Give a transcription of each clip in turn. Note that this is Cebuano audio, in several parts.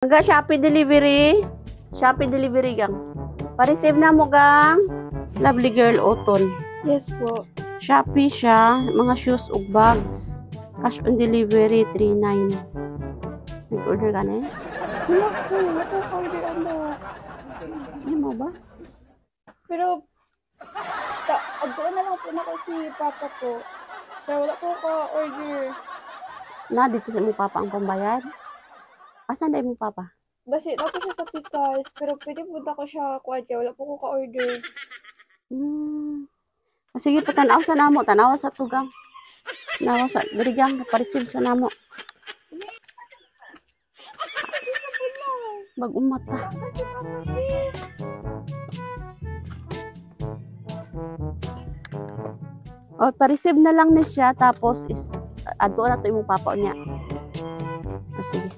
Hangga Shopee delivery. Shopee delivery, gang. Pa-receive na mo, gang. Lovely girl Oton. Yes po. Shopee siya, mga shoes ug bags. Cash on delivery 39. Nag-order ka na eh? Wala po. Wala po order ano. Hindi mo ba? Pero, ta, adto na lang po nako si Papa ko. Pero wala po ka order. Na, dito sa imong papa ang pambayad. Asan na imong papa? Basi, na po siya sa Pikas. Pero pwede po na ko siya kuha kaya wala po ko ka-order. Ah, sige, patanaw sa namo. Tanawa sa tugang. Tanawa sa, diri gang, pa-receive sa namo. Bag-umat pa. O, pa-receive na lang ni siya, tapos is, adto na to imong papa niya. Ah, sige.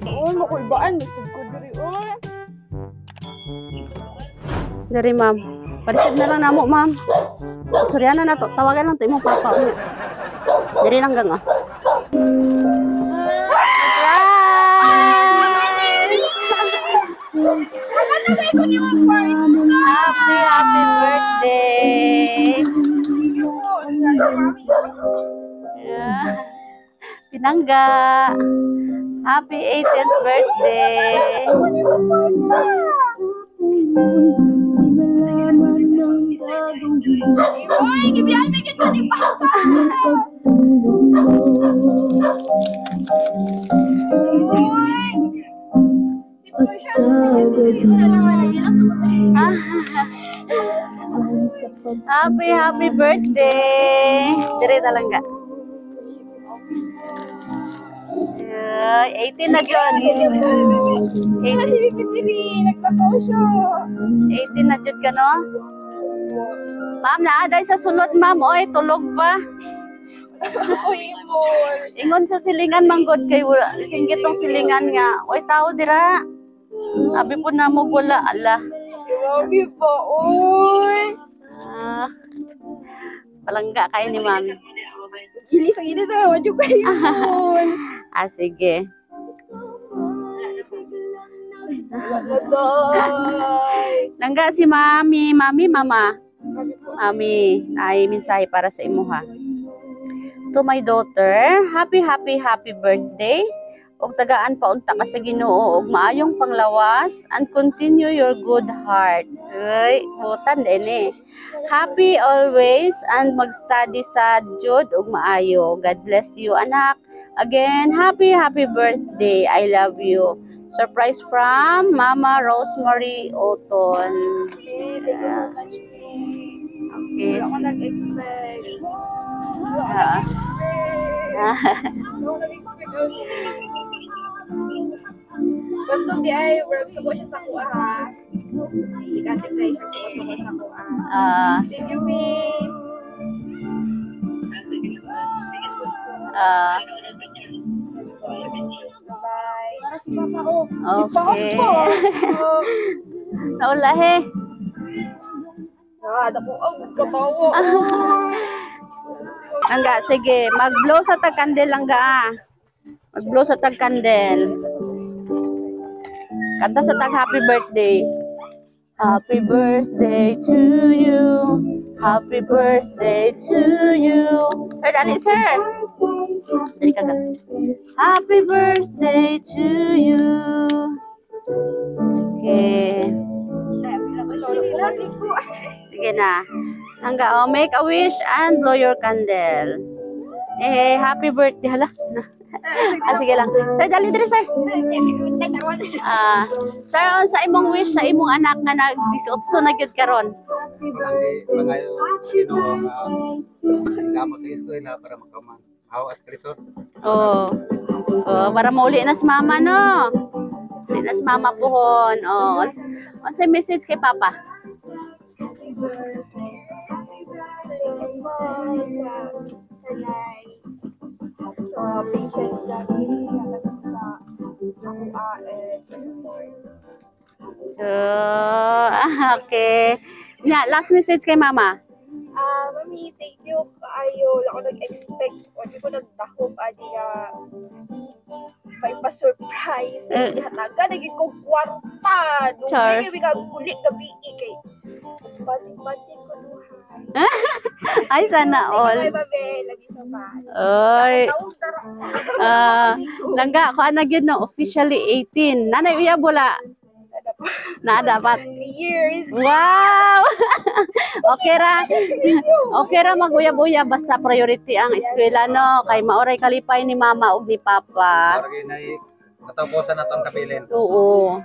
Oo, makulbaan. Nasig ko diri. Oy. Diri, ma'am. Pa-receive na lang namo, ma'am. Suryana na to. Tawagan lang to imong papa niya. Diri lang, gang, oh. Surprise! Happy, happy birthday! Yeah. Pinangga! Happy 18th birthday! Oy, gibiyan na kita ni Papa. Oy! Happy, happy birthday! Dire talangga. Ay, 18 na jud. 18, Si Bibi diri, naglakaw siya. 18 na jud ka, no? Ma'am, naa day sa sulod, ma'am. Oy, tulog pa. Oy, imol. Ingon sa silingan manggod kay wala singgit tong silingan nga. Oy, tao dira. Abi po na mo wala ala. Si Mami pa, oy. Ah, palangga kayo ni ma'am. Gilis ang gilis ah, wadyo kayo imol. Ah, sige. Bye. Langga si mami, mami, mama. Mami po. Mami, ay mensahe para sa imuha. To my daughter, happy, happy, happy birthday. Ug tagaan pa unta ka sa Ginoo og maayong panglawas and continue your good heart. Ay, butan din eh. Happy always and mag-study sa jud ug maayo. God bless you, anak. Again, happy, happy birthday. I love you. Surprise from Mama Rosemary Oton. Okay, thank you so much, May. Okay. Wala ko nag-expect. Wala ko Ah. nag-expect. Wala ko nag-expect. Bantog di ay, work suko siya sa kuha ha. Di ka ate Fly, suko-suko sa kuha. Ah, Thank you, May. ah, Yes po. Bye. Okay. Naula he. Ah, dako ang katawa. Langga, sige. Mag-blow sa tag-candle, langga ah. Mag-blow sa tag-candle. Kanta sa tag happy birthday. Happy birthday to you. Happy birthday to you. Sir, dali, sir. Dali ka ga. Happy birthday to you. Okay. Sige na. Langga, oh, make a wish and blow your candle. Eh, happy birthday. Hala. Ah, sige lang. Sir, dali diri, sir. Ah, sir, sa imong wish sa imong anak nga nag 18 na gyud karon? Malaki mangayo Ginoo nga gamot sa eskwela para makaman. Hawa at krisor. Oh. Oh, para mauli na si mama, no. Uli na si mama pohon. Oh, unsay message kay papa? Happy birthday. Happy birthday po sa kanay. So, patience lagi sa ako and sa support. Oh, okay. Nya, last message kay mama. Ah, mami, thank you kaayo. Wala ko nag-expect. O, di ko nagdahom ani nga Pa-surprise. Eh. Hatagan na gyud kog kwarta. Char. Dugay kay uli gabi kay bati-bati ko duhay. Ay, sana all. Thank you, babe. Lagi sa bahay. Oy. Tawag tara. Ah, langga, kuan na gyud no, officially 18. Nanay uyab wala? Na dapat. 3 years. Wow! Okay ra. Okay ra maguyab-uyab basta priority ang eskwela, no, kay maoray kalipay ni mama ug ni papa. Para kay nay katapusan na tong kabilin. Oo.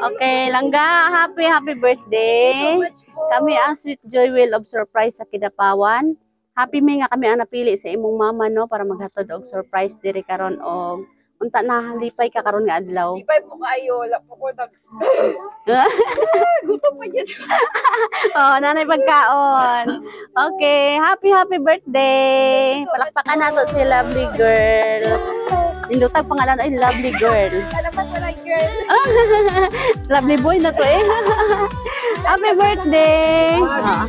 Okay, langga, happy happy birthday. Thank you so much po. Kami ang Sweet Joy Wheel of Surprise sa Kidapawan. Happy mi nga kami ang napili sa imong mama, no, para maghatod og surprise diri karon og unta na lipay ka karon nga adlaw. Lipay po kayo. Wala po ko nag... Gutom pa dyan. Oh, nanay pagkaon. Okay, happy happy birthday. Thank you so much. Palakpakan nato si lovely girl. Nindotag pangalan ay lovely girl. Salamat, wala girl. Lovely boy na to eh. Happy birthday. Ah.